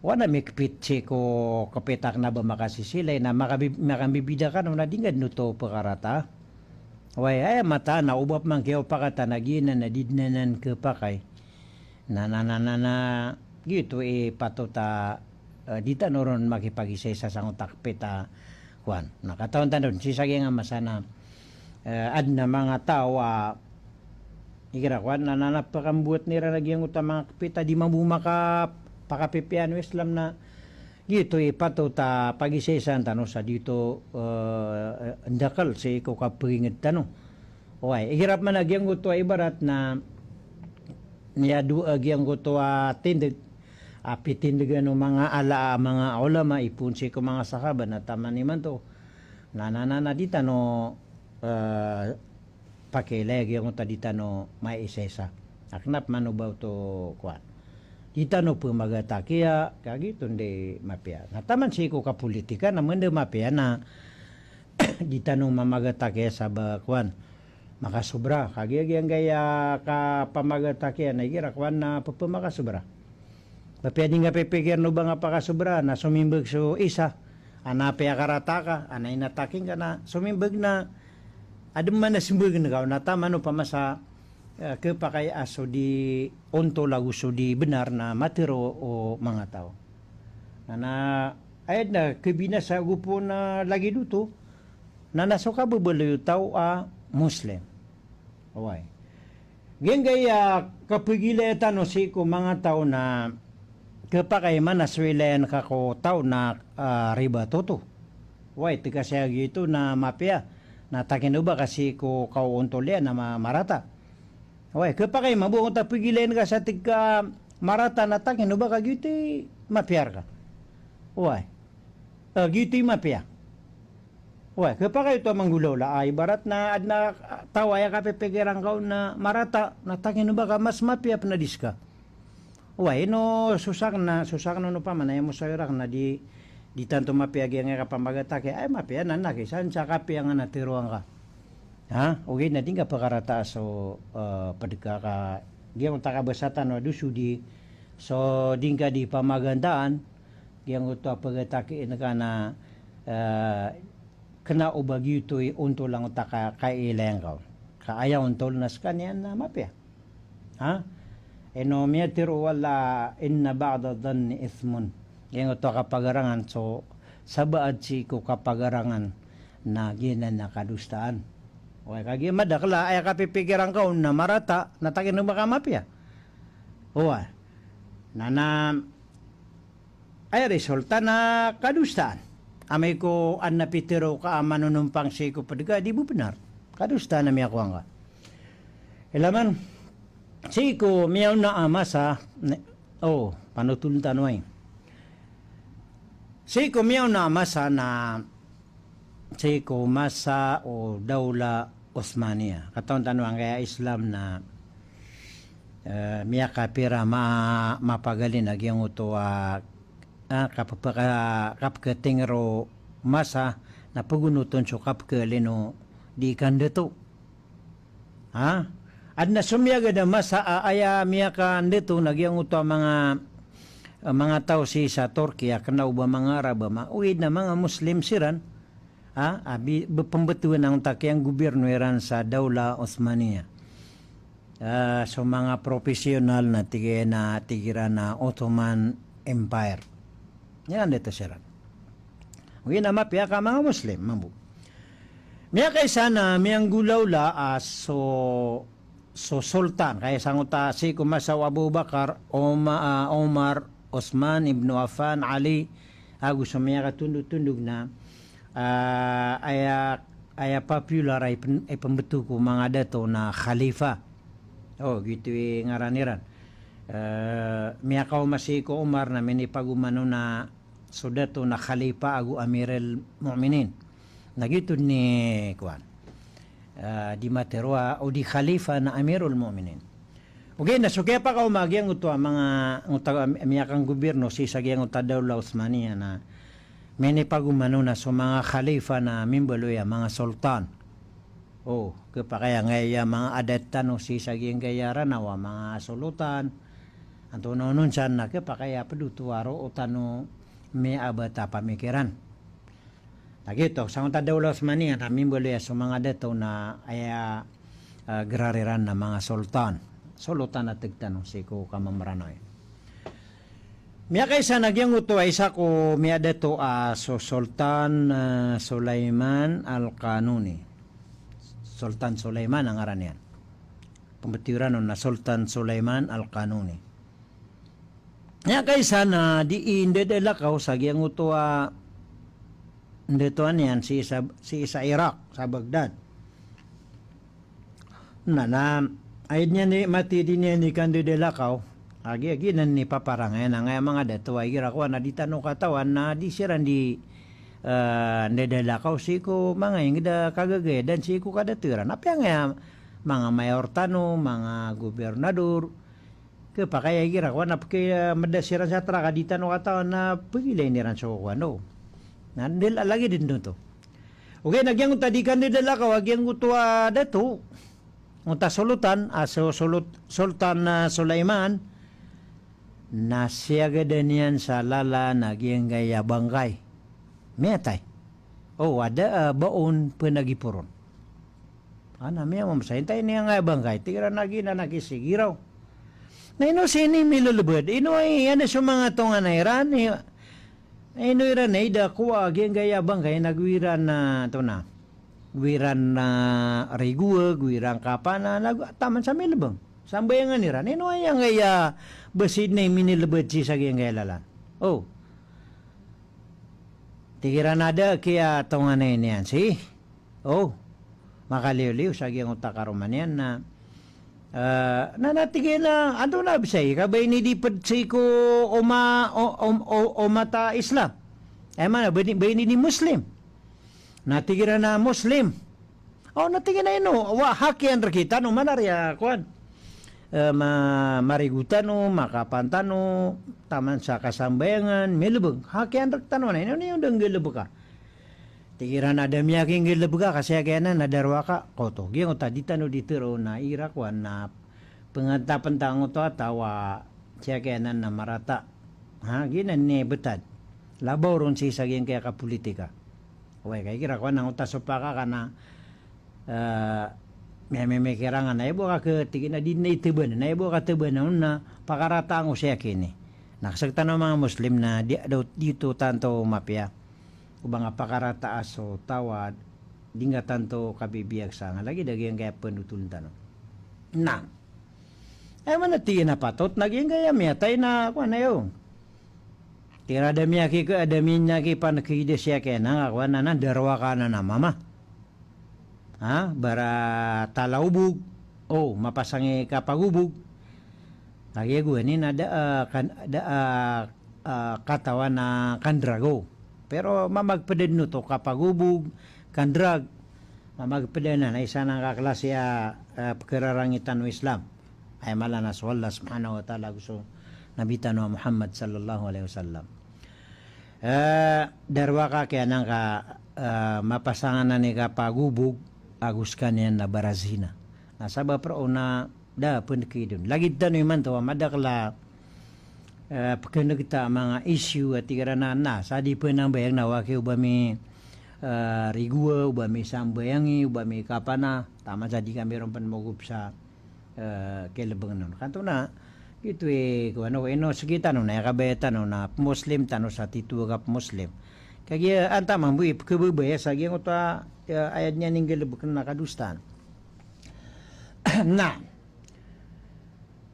oway na mikepit sii ko kepit a kena ba makasisilay na makabi-, makambibida kano na di ngka den oto pekarata. Oway, aya mataan a o ba peman kiyaopakatan a giyanan na di den anan kepakay. Na, na, na, na, na, giyoto i patot a, eh, di tano ron makipagisaisa sangkoto a kepit a kowan. Na katawan tano den, sii sa giyangkai a masa na, eh, aden a manga taw a, igira kowan, na, na, na pekambowatan iran a giyangkoto a manga kepit a di mambo makapakapipiya o Islam na, giyoto i patot a pagisaisaan tano sa di oto, eh, ndakel sii ko kapeginged tano. Oway, igira peman a giyangkoto a ibarat na miyadowa a giyangkoto a tindeg a pitindegan o manga ala, manga ulama ipoon sii ko manga sahaba na taman imanto. Na, na, na, na di tano, eh, pakiilaya giyangkoto a di tano maisaisa. A kena peman o ba oto kowan. Di tano pemagatakiya, kagiya oto di mapiya. Na taman sii ko kapolitika na mende mapiya na di tano mamagatakiya sa ba kowan. Makasobra, kagiya giyangkaya kapamagatakiya na igira kowan na pepemakasobra. Mapiya di ngka pipikirn o ba ngka pakasobra, na somimbeg so isa, a na piyakarata ka, a na inataki ngka na somimbeg na aden man a sembegen ka, na taman opama sa, eh, kepakay a so di ontol ago so di benar na matero o manga taw. Na, na, aya den a kebinasa ago poon a lagid oto, na, na so kabebaloy o taw a Muslim. Oway. Giyangkaya kapegilaya tano sii ko manga taw na kepakay man a so ilayan ka ko taw na, ah, ribat oto. Oway, tig ka sa giyoto na mapiya. Na taken o ba ka sii ko kaontol iyan na ma-, marata. Oway, kepakay mambo angkoto a pegilayan ka sa tig ka marata na taken o ba ka giyoto i mapiya reka. Oway. Eh, giyoto i mapiya. Oway, kepakay oto a manggolawla, ah, ibarat na aden a, ah, taw a aya kapipikiran ka on na marata, na taken o ba ka mas mapiya pen a di seka. Oway, ino so saken na, so saken on opama na aya mosawira aken na di, di tanto mapiya giyangkaya kapamagatakiya, aya mapiya na, na kisan sa kapiya nga na teroang ka. Ha? Ogaid na di ngka pekarata so, eh, ped ka ka, giyangkoto a kabasa tano a doso di, so di ngka di pamagantaan, giyangkoto a pegatakiin ka na, eh, kena o ba giyoto i ontol angkoto a ka-, kailayan ka on. Ka aya ontol na sekaniyan na mapiya. Ha? Ino miyatero o Allah, "Inna ba'da dhanni ithmun." Giyangkoto a kapagarangan, so sabaad sii ko kapagarangan na giyanan na kadosaan. Oway, kagiya madakel a aya kapipikiran ka on na marata, na taken o ba ka mapiya. Oway. Na, na, aya resulta na kadosaan. Amay ko aden a pitero ka a manonompang sii ko ped ka a di bo benar. Kadosaan a miyakowa ngka. Ilaman, sii ko miyaona a masa, ne-, o, panotolen tano ay. Sii ko miyaona a masa na, sii ko masa o Dawla Osmaniya. Katawan tano angkaya Islam na, eh, miyakapira ma-, mapagalin a giyangkoto a, ah, kapepeka-, kapeketengero masa na pegonoton so kapekealin o di kandato. Ha? Aden a somiyagad a masa a aya miyakandato na giyangkoto a manga, eh, manga taw sii sa Turkey a kena o ba manga Arab a ma-, ogaid na manga Muslim siran. Ha? A bi-, be-, pembetowan angkoto a kiyanggobyerno iran sa Dawla Osmaniya. Ah, so manga professional na tig iyan a tig iran a Ottoman Empire. Iyan a dato siran. Ogaid na mapiya ka manga Muslim, mambo. Miyakaisa na miyanggolawla a so, so Sultan, kaya sangkoto a sii ko masa o Abu Bakar, Oma-, ah, Omar, Osman, Ibnu Affan, Ali, ago so miyakatondotondog na, ah, aya, aya popular a ipen-, ipembeto ko manga dato na khalifa. O, giyoto i ngaran iran. Eh, miyakaoma sii ko Omar na minipagoman on a so dato na khalifa ago Amirul Mu'minin. Na giyoto ni kowan. Eh, di matero a, o di khalifa na Amirul Mu'minin. Ogaid na so kiyapakaoma giyangkoto a manga, ngoto a miyakanggobyerno sii sa giyangkoto a Dawla Osmaniya na minipagomano na so manga khalifa na mimbaloy a manga sultan. O, khapakay angkaya manga adat tano sii sa giyangkaya Ranaw a manga solotan. Antonaa onon san na khapakay a pd oto a roo tano miyabat a pamikiran. Lagid oto, sangkoto a Dawla Osmaniya na mimbaloy a so manga dato na aya, ah, grar iran na manga sultan. Solotan a tig tano sii ko kamamranaw. Miyakaisa na giyangkoto a isa ko miyadato a so Sultan, ah, Sulaiman Al-Qanuni. Sultan Sulaiman a ngaran iyan. Pmbtiyoran on na Sultan Sulaiman Al-Qanuni. Miyakaisa na dii ndadalakaw sa giyangkoto a ndatoan iyan sii sa, sii sa Iraq, sa Baghdad. Na, na, aya dn iyan i mati dn iyan i kandadalakaw. Agi, agi nan i paparangay na angkaya manga dato a igira kowan a di tano katawan na di siran di, eh, ndadalakaw sii ko manga ingd a kagagaya dn sii ko kadato iran. Apiya angkaya manga mayor tano, manga gobernador, khapakay a igira kowan a pkhamda siran sa trak a di tano katawan na pagilay iran so kowan, o. Na, ndel a lagid dn oto. Ogaid na giyangkoto a di kandadalakaw a giyangkoto a dato, ngoto a solotan, a so solot-, Sultan, ah, Sulaiman, na siyagadan iyan sa lalan a giyangkaya bangkay. Miyatay. O, a da, ah, ba on pnagiporon. Ana, miyamamasa, intay niyan angkaya bangkay, tig iran a giyanan a kisigiraw. Na ino sii ini milelebed, ino aya, aya na so manga tonganay iran, i-, ino iran a ida kowa a giyangkaya bangkay na go iran na, antonaa, go iran na rigowa, go iran kapana, na go, taman sa milebeng. Sambayangan iran, ino aya angkaya ba sii ini minilebed sii sa giyangkaya lalan. O. Tig iran a da kiyatonganay niyan sii. O, makaliyoliyo sa giyangkoto a karoma niyan na, eh, na, na tig iyan a, antonaa bs aya, ka ba ini di pd sii ko oma-, o-, om-, o-, omat a Islam. Aya maana, ba ini, ba ini di Muslim. Na tig iran a Muslim. O, na tig iyan a ino, wa, hak iyan rktano, maana riya kowan. Eh, ma-, marigo tano, makapan tano, taman sa kasambayangan, milebeng. Hak iyan rktano, na ino niyo da nggalebeka. Tig iran a da miyakinggalebeka ka siyakiyanan a darowaka, koto. Giyangkoto a di tano di tero na igira kowan na pngatapn ta ngoto a taw a siyakiyanan na marata. Ha, giyanan i btad. Labaw ron sii sa giyangkaya kapolitika. Oway, ka igira kowan na ngoto a sopaka ka na, eh, miyamimikiran a na aya bo ka khatig iyan a di na itabanan, na aya bo ka tabanan on na pakarataan ko siyakini. Na kasakitan o manga Muslim na di, di oto tanto mapiya. O ba nga pakarataa so taw a di nga tanto kabibiyag sa nga lagid a giyangkaya pnotoln tano. Na. Aya maana tig iyan a patot na giyangkaya miyatay na kowan ayo. Tig iran a da miyaki-, a da miyakipnkaida siyakiyanan a kowan anan, darowaka anan a mama. Ha, bara talaobog. O, mapasang i kapagobog. Kagiya gowani na da, ah, kan-, da, ah, ah, katawan a kandrag o. Pero mamagpd dn oto kapagobog, kandrag. Mamagpd anan a isa anan ka klasi a, ah, pkhararangitan o Islam. Aya mala na so Allah subhanahu wa ta'ala ago so Nabi tano a Muhammad sallallahu alaihi wasallam. Eh, darowaka kiyanan ka, eh, mapasang anan i kapagobog ago skaniyan na barazina. Na sabap roo na da pnkaidon. Lagid tano imanto a madakl a, eh, pkhanegta a manga issue a tig iran a na sa di pnambayang na waki o ba mi, eh, rigowa, o ba mi sambayangi, o ba mi kapana, taman sa di kami ron pnmogop sa eh, kelebeng non. Kanto na, giyoto i, kowan o, ino segi tano na, aya kabaya tano na, Muslim tano sa tito a gap Muslim. Kagiya antaa mambo i pkhababaya sa giyangkoto a, eh, aya dn iyan inggalebek na kadosaan. Na,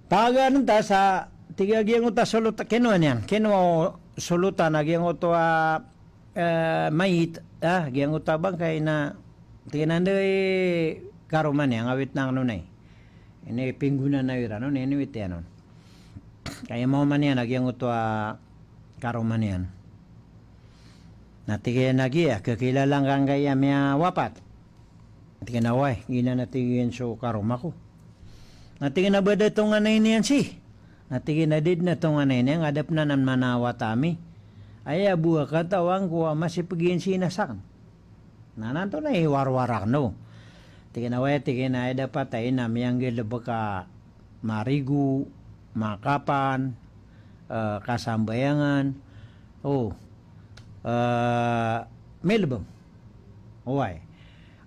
pagaan ta sa, tig a giyangkoto a solot-, kinowa niyan, kinowa o solotan a giyangkoto a, eh, mayit, ah, giyangkoto a bangkay na, tig iyan a da i karoma niyan, awit na kano na i. Ini pinggonanaw iran on, ini wit iyan on. Kaya maoma niyan a giyangkoto a karoma niyan. Na tig iyan a giya, khakilala ngka angkaya miyawapat? Tig iyan a oway, giyanan a tig iyan so karoma ko. Na tig iyan a ba da tonganay niyan sii. Na tig iyan a da dn a tonganay niyan, adn a pn anan manawat ami. Aya bo a katawan ko a masipg iyan sii na sakn. Na antonaa i warwar akn o. Tig iyan a wai, tig iyan a aya dapat a ina miyanggalbk a marigo, makapan, eh, kasambayangan. O, eh, milbm. Oway.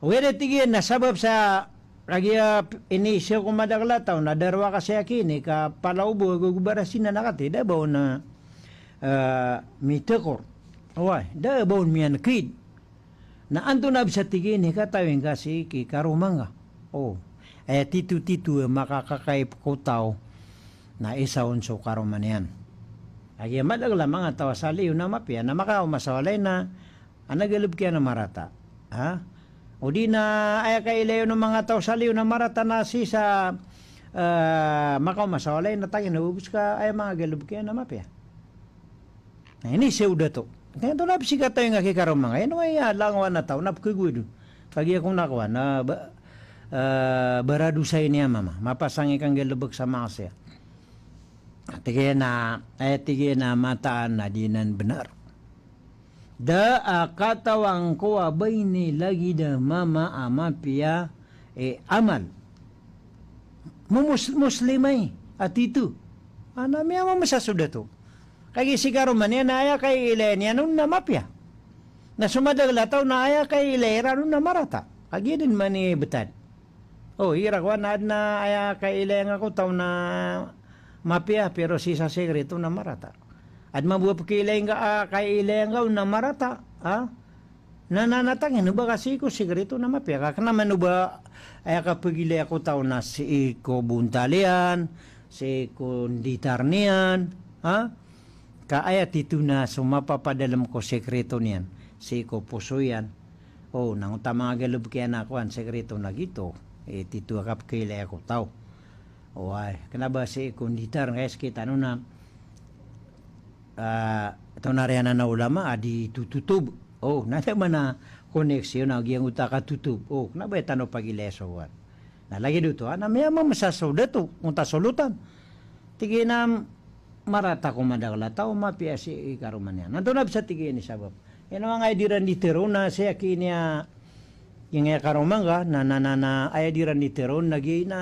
Oway da tig iyan na sabap sa kagiya iniiza ko madakl a taw na darowaka sii aki ini ka palaw bo ago barasina na kati, da ba on, eh, mitakor. Oway, da ba on miyanakid. Na antonaa bs a tig iyan i katawi ngka sii ki karoma ngka. O, aya titotito a makakakaip ko taw na isa on so karoma niyan. Kagiya madakl a manga taw a saliyo na mapiya na makaoma sa walay na a nggalbk iyan a marata. Ha? O di na aya kailay on o manga taw saliyo na marata na sii sa, eh, makaoma sa walay na tangin o bs ka aya manga nggalbk iyan a mapiya. Na iniiza o dato. Antonaa bs i katawi ngka ki karoma ngka. Ino aya langowan a taw na pkhagowad on. Kagiya kon a kowan na ba, eh, baradosa ini a mama. Mapasang i kanggalbk sa maasiya. Tig iyan a, aya tig iyan a mataan na di nan bnar. Da a katawan ko a ba ini lagid a mama a mapiya i amal. Mumus-, Muslim ay, a tito. Ana miyamamasa so dato. Kagiya si karoma niyan na aya kailay niyan on na mapiya. Na so madakl a taw na aya kailay iran on na marata. Kagiya dn man i btad. O, igira kowan na adn a aya kailay ngka ko taw na mapiya, pero sii sa sekreto na marata. Adn mambo a pkhailay ngka a kailay ngka on na marata, ha? Na, na, na tangin o ba ka sii ko sekreto na mapiya. Ka kna man o ba aya kapagilaya ko taw na sii ko bontal iyan, sii ko nditar niyan, ha? Ka aya tito na so mapapadalm ko sekreto niyan sii ko poso iyan. O, na onta manga nggalbk iyan a kowan sekreto na gioto. Eh, tito a kapkhailaya ko taw. Oway, kna ba sii ko nditar ngka i skitano na, ah, tonariyan a ulama a di tototob. O, na da man a koneksiyon a giyangkoto a katotob. O, kna ba aya tano pagilaya so kowan. Na lagid oto, ana miyamamasa so dato, onta solotan. Tig iyan a marata ko madakl a taw, mapiya sii karoma niyan. Antonaa bs a tig iyan i sabap. Ino angkai di ran di tharoon na sii aki ini a, giyangkaya karoma ngka, na, na, na, na, aya di ran di tharoon na giya na,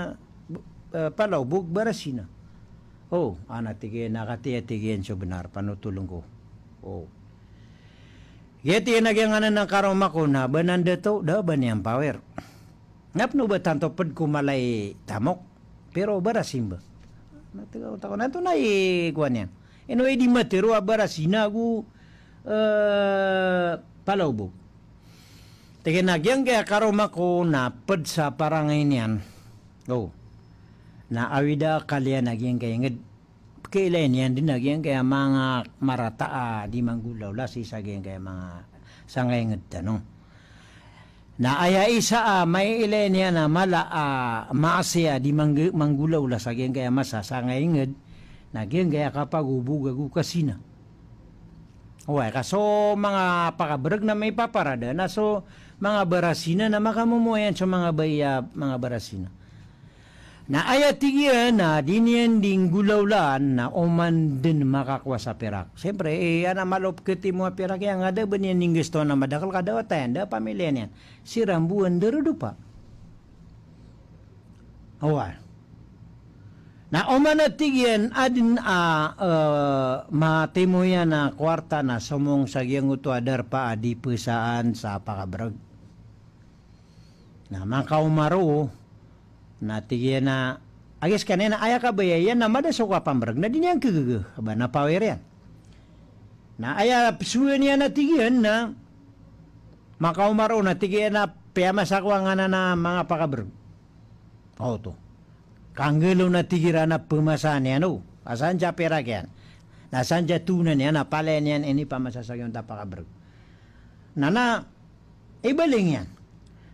eh, palaw bo ago barasina. O, ana tig iyan a kati a tig iyan so bnar, panotoln ko. O. Giya tig iyan a giyangkanan a karoma ko na ba nan dato, da ba niyan power. Na pn o ba tanto pd ko mala i tamok, pero barasin ba. Na tig o taw ko na antonaa i kowan iyan. Ino i di matharo a barasina ago, eh, palaw bo. Tig iyan a giyangkaya karoma ko na pd sa parangay niyan. O. Na awida kaliyan a giyangkaya ingd. Pkhailay niyan dn a giyangkaya manga marata a di manggolawla sii sa giyangkaya manga sangkai a ingd tano. Na aya isa a maiilay niyan a mala a maasiya di mangg-, manggolawla sa giyangkaya masa sangkai a ingd, na giyangkaya kapagobog ago kazina. Oway, ka so manga pakabrg na maipaparada na so manga barasina na makamomoyan so manga bai a manga barasina. Na aya tig iyan a di niyan di nggolawlaan na oman dn makakowa sa pirak. Siyempre, eh, ana malo pkhatimo a pirak iyan, nga da ba niyan inggastoan a madakl ka da wata iyan, da pamilya niyan. Siran bo a ndarodopa. Oway. Na oman a tig iyan adn a, eh, matimo iyan a kowarta na somong sa giyangkoto a darpa a di pzaan sa pakabrg. Na makaoma roo, na tig iyan a, agi skaniyan a aya kabaya iyan na mada so kapambrg, na di niyan kagaga, ba na power iyan. Na aya psowa niyan a tig iyan na, makaoma roo na tig iyan a piyamasa ko a nganan a manga pakabrg. Oto. Kanggalo na tig iran a pmasa niyan o. Asan sa pirak iyan. Na asan sa tonan iyan a palaya niyan inipamasa sa giyangkoto a pakabrg. Na, na, ibaling iyan.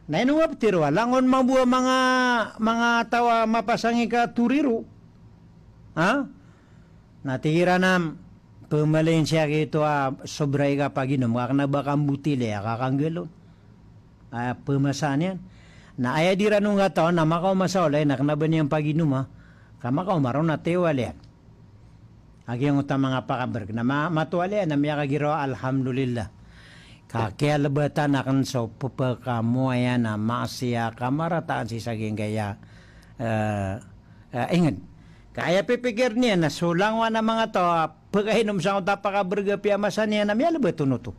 Na ino nga ptharo a langon mambo a manga, manga taw a mapasang i katorero. Ha? Na tig iran a pmalayin sii a gioto a sobra i kapaginom, ka kna ba kambotilaya ka kanggalo. A pmasa niyan. Na aya di ran o ngataw na makaoma sa walay na kena ba niyan paginoma, ka makaoma ron na tiwalian a giyangkoto a manga pakabereg. Na ma-, matwalian na miyakagiraw a alhamdulillah. Ka kiyalebatan aken so pepekamoayan a maasiya ka marataan sii sa giyangkaya, eh, eh, inged. Ka aya pipikir niyan na so langowan a manga taw a pekainom sangkoto a pakabereg a piyamasa niyan na miyalebat on oto.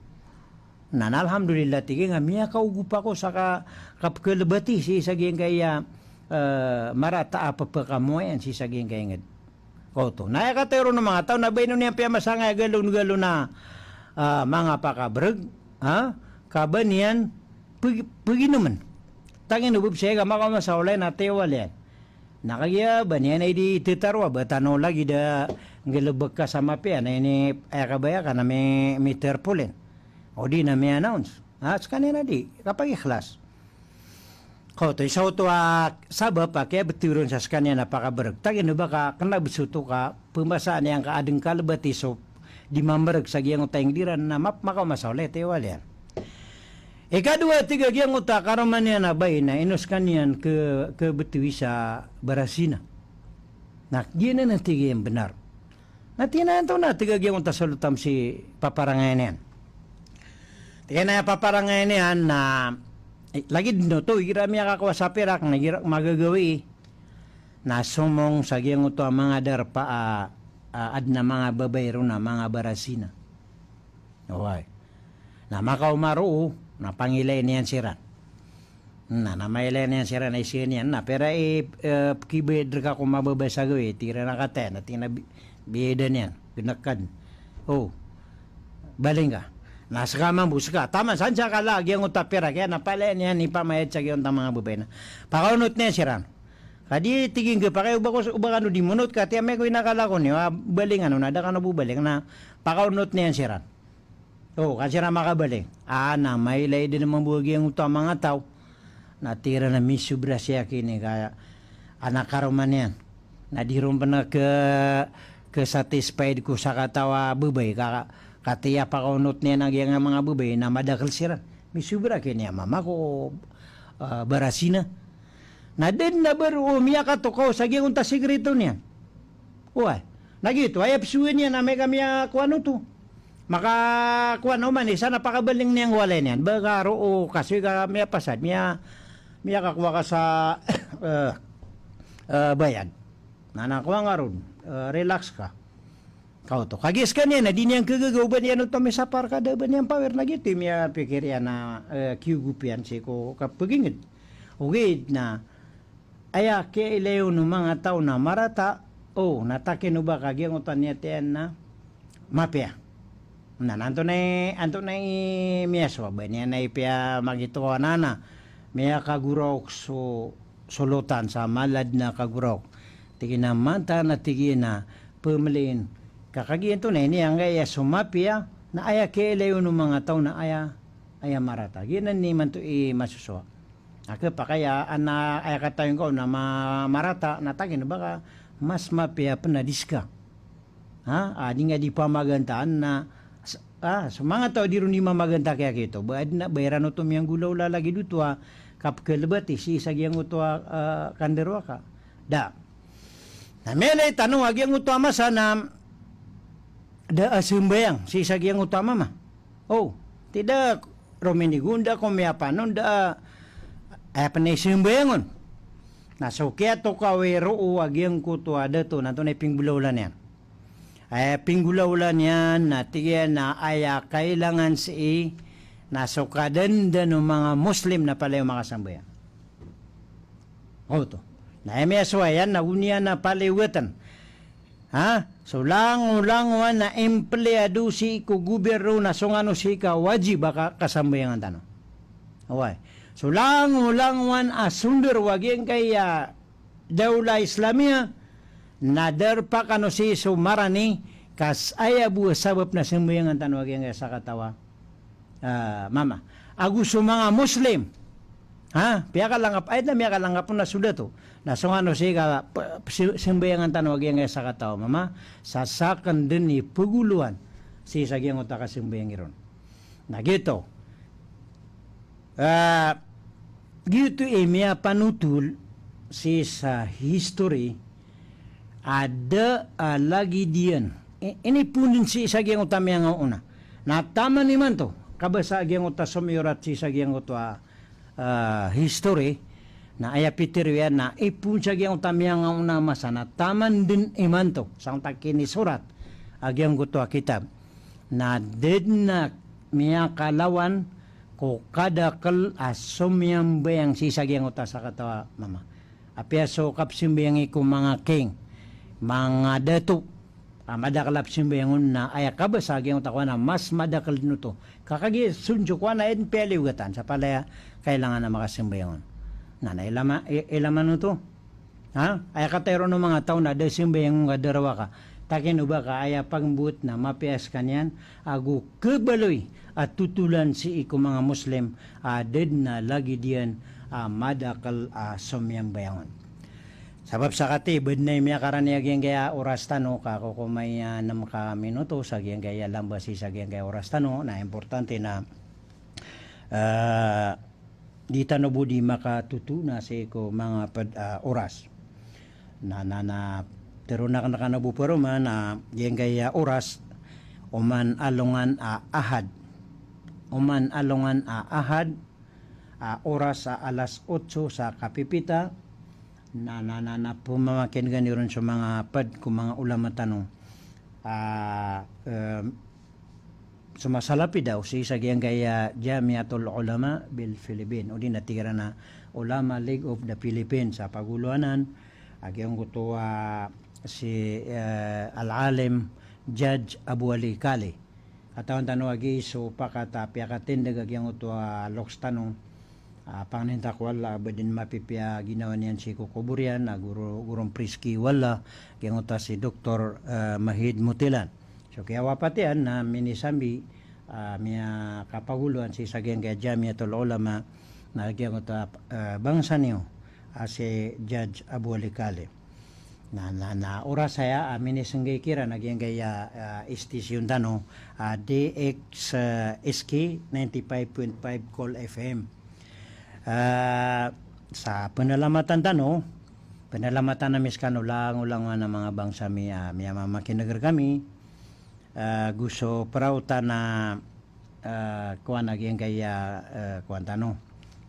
Na, na alhamdulillah, tig iyan, nga miyakaogop ako sa ka-, kapekhalebati sii sa giyangkaya, eh, marata a pepekamoayan sii sa giyangkaya inged. Oto. Na aya katawi ron o manga taw na ba ino niyan piyamasa angkaya galon-galon a, ah, manga pakabereg, ha? Ka ba niyan peg-, peginomen. Tangin o bebsay ka makaoma sa walay na tiwalian. Na kagiya ba niyan a idi tetaro a ba tano lagid a nggalebek ka sa mapiya na ini aya kabaya ka na mi-, miterpulin. O di na mi-announce. Ha, sekaniyan a di, kapagikhlas. Ka oto, isa oto a sabap a kiyabetowi ron sa sekaniyan a pakabereg. Tagin o ba ka kena besoto ka pembasaan iyan ka aden kalebati so di mamereg sa giyangkoto a inged iran na map-, makaoma sa walay a tiwalian. Ikadowa, tig a giyangkoto a karoma niyan a bai na ino sekaniyan ke-, kebetowi sa barasina. Na giyanan a tig iyan benar. Na tig iyan antonaa, tig a giyangkoto a solotam si paparangayan iyan. Tig iyan a paparangayan iyan na, eh, lagid den oto, igira miyakakowa sa pirak, na igira magagawii. Na somong sa giyangkoto a manga darpa a, a, aden a manga babay ron a manga barasina. Oway. Na makaoma roo, na pangilayin iyan siran. Na, na mailayin iyan siran a isiyan iyan, na pira i, eh, pekibayad reka ko mababay sa gawii, tig iran a kataya, na tig iyan a bi-, biyayadan iyan, genek ka den. O, baling ka. Na seka mambo, seka. Taman san sa kala a giyangkoto a pirak iyan, na pailayin iyan ipamayad sa giyangkoto a manga babay na. Pakaonot iyan siran. Ka di tig iyan ka, pakay o ba ko, o ba kano di monot ka, tig iyan, amay ko inakala ko niyo a baling ano, na da kano bo baling, na pakaonot iyan siran. O, ka siran makabaling. A, na mailay den mambo a giyangkoto a manga taw. Na tig iran a misobra si aki ini ka, a, na karoma niyan. Na di ron pen ke-, ke-satisfied ko sakataw a babay ka, ka tig iyan a pakaonot iyan a giyangkai a manga babay na madakel siran. Misobra ki ini a mama ko, a, barasina. Na da den a ba roo miyakatokaw sa giyangkoto a sekreto niyan. Oway. Na giyoto, aya pesowa niyan a amay ka miyakowa oto. Makakowa oman i isa na pakabaling iyan ko walay niyan. Ba ka roo, kasoy ka miyapasad, miya-, miyakakowa ka sa, eh, eh, bayad. Na, na kowa nga ron, eh, relax ka. Ka oto. Kagiya sekaniyan na di niyan kegagaw ba niyan oto misapar ka da ba niyan power, na giyoto i miyapikir iyan a, eh, kiyogop iyan sii ko kapeginged. Ogaid na aya kiyailay on o manga taw na marata, o, na takino ba ka giyangkoto a niyat iyan na mapiya. Na, na antonaa i, antonaa i miyasowa, ba niyan a ipiya makitokawan a na miyakagoraok so, so lotan sa mala den a kagoraok. Tig iyan a mantaan a tig iyan a pemeliin. Ka kagiya antonaa i niyan angkaya so mapiya, na aya kiyailay on o manga taw na aya, aya marata. Giyanan i imanto i masosowa. A kepakay a, ana aya katawi ngka on na ma-, marata, na takino ba ka mas mapiya pen a di seka. Ha? A, di nga di pamagantaan na, s-, a, so manga taw di ron di mamaganta kiya kito. Ba aden a, ba iran oto miyanggolawla lagid oto a kapekhalebati sii sa giyangkoto a, a, kandarowaka. Da. Na miyailay tano a giyangkoto a masa na da a sembayang sii sa giyangkoto a mama. O, tida rominigon da ko miyapanon da, eh, pen a isembayang on. Na so kiyatokawi roo a giyangkoto a dato na antonaa i pinggolawla niyan. Eh, pinggolawla niyan na tig iyan a aya kailangan sii na so kadandan o manga Muslim na palaya o makasambayang. Oto. Na aya miyasowa iyan na o niyan a palaya o gatan. Ha? So langolangowan a empleyado sii ko gobyerno na song ano sii ka wajib a ka-, kasambayangan tano. Oway. So langolangowan a sondaro a giyangkaya Dawla Islamiyah, na darpa kano sii so marani, ka aya bo a sabap na sambayangan tano a giyangkaya sakataw a, ah, mama. Ago so manga Muslim. Ha? Piyakalangkap, aya na miyakalangkap on na so dato. Na song ano sii ka, p-, p-, si-, sambayangan tano a giyangkaya sakataw a mama, sa saken den i pegolowan sii sa giyangkoto a kasambayang iron. Na giyoto. Ah, Giyoto i miyapanotol sii sa history a da a lagid iyan. I-, inipoon den sii sa giyangkoto a miyangaoona. Na taman imanto, kabasa a giyangkoto a somiyorat sii sa giyangkoto a, ah, history, na aya pitharo iyan na ipoon sa giyangkoto a miyangaoona a masa na taman den imanto, sangkoto a kinisorat a giyangkoto a kitab. Na da den a miyakalawan ko kadakel a somiyambayang sii sa giyangkoto a sakataw a mama. Apiya so kapsambayangi ko manga king, manga dato, a madakel a psambayang on na aya kabasa a giyangkoto a kowan a mas madakel den oto. Ka kagiya so kowan a aya den piyaliwgatan sa palaya kailangan a makasambayang on. Na, na ilama-, i-, ilaman oto. Ha? Aya kataya ron o manga taw na da sambayang on ka da rawa ka. Takin o ba ka aya pagmbowat na mapiya sekaniyan, ago khabaloy a totolan sii ko manga Muslim a da den a lagid iyan a madakel a somiyambayang on. Sabap sa kati, ba den a miyakarani a giyangkaya oras tano, ka kokomay a nem ka minuto sa giyangkaya lamba sii sa giyangkaya oras tano, na importante na, eh, di tano bo di makatotoona sii ko manga ped, ah, oras. Na, na, na, teroon aken rekano bo paroman a giyangkaya oras, oman alongan a Ahad. Oman alongan a Ahad, a oras a alas otso sa kapipita, na, na, na, na, pemamakinega niyo ron so manga ped ko manga ulama tano. Ah, em, so masalapid aw sii sa giyangkaya Jamiatul Ulama bil Philippine, odi na tig iran a Ulama League of the Philippines, a pagoloanan a giyangkoto a si, eh, Al-Alim Judge Abu Ali Kale. Katawan tano a giya so pakat a piyakatindeg a giyangkoto a loks tano. Ah, pangnin ta ko Allah a ba den mapipiya ginawa niyan sii ko kobor iyan, a goro, goron priski o Allah, giyangkoto a si Doktor, eh, Mahid Mutilan. So kiyawapat iyan na minisambi, ah, miyakapagoloan sii sa giyangkaya Jamiatul Ulama, na giyangkoto a, eh, bangsa niyo, a si Judge Abu Ali Kale. Na, na, na oras aya a minisenggay kiran a giyangkaya, ah, istisyon tano, ah, D X, ah, S K ninety-five point five Cool F M. Ah, sa penalamatan tano, penalamatan ami sekano langolangon a manga bangsa mi, ah, miyamamakineg rekami, ah, go so praotan a, ah, kowan a giyangkaya, ah, kowan tano.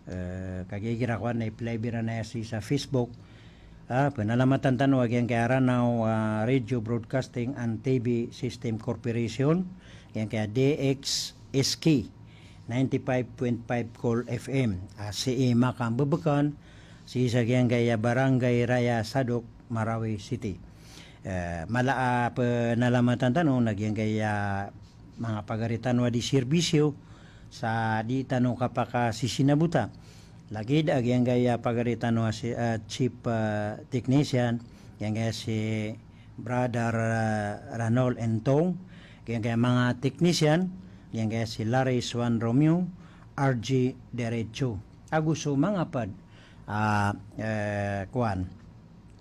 Eh, kagiya igira kowan na i-live iran aya sii sa Facebook. Ah, penalamatan tano a giyangkaya Ranao, ah, Radio Broadcasting and T V System Corporation, giyangkaya D X S K ninety-five point five Cool F M, ah, sii makambebeken, sii sa giyangkaya Barangay Raya Sadok, Marawi City. Eh, mala a penalamatan tano na giyangkaya manga pagari tano a di serbisyo sa di tano kapakasisinabota. Lagid a giyangkaya pagari tano a si, eh, chief, eh, technician, giyangkaya si Brother, eh, Ranol Entong, giyangkaya manga technician, giyangkaya si Larry Swan Romeo, R G Derecho. Ago so manga ped, ah, eh, kowan.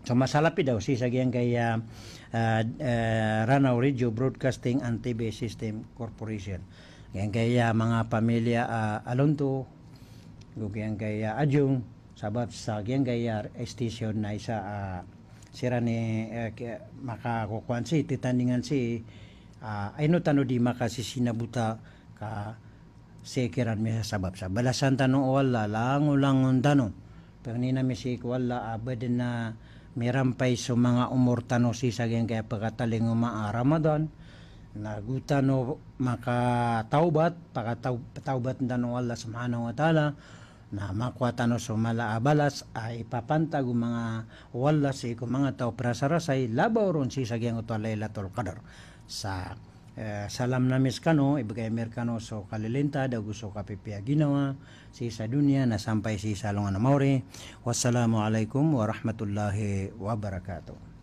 So masalapid aw sii sa giyangkaya, ah, eh, Ranao Radio Broadcasting and T V System Corporation. Giyangkaya manga pamilya, ah, Alonto, go giyangkaya Ajong, sabap sa giyangkaya station na isa, ah, siran i, eh, ki-, makakokowan sii, titandingan sii, ah, ino tano di makasisinabota ka sii kiran misasabap sa balasan tano o Allah, langolangon tano. Pangnin ami sii ko Allah a ba den a mirampay so manga omor tano sii sa giyangkaya pekatalingoma a Ramadan. Na go tano makatawbat, pakataw-, tawbat tano o Allah Subhanahu wa Ta'ala. Na makowa tano so mala a balas a ipapantag o manga o Allah sii ko manga taw pirasarasay, labaw ron sii sa giyangkoto a Lailatul Qadr. Sa Eh, salam ami sekano, ibegay ami rekano so kalilintad ago so kapipiya ginawa sii sa doniya na sampay sii sa alongan a maori. Wassalamu alaikum warahmatullahi wabarakatuh.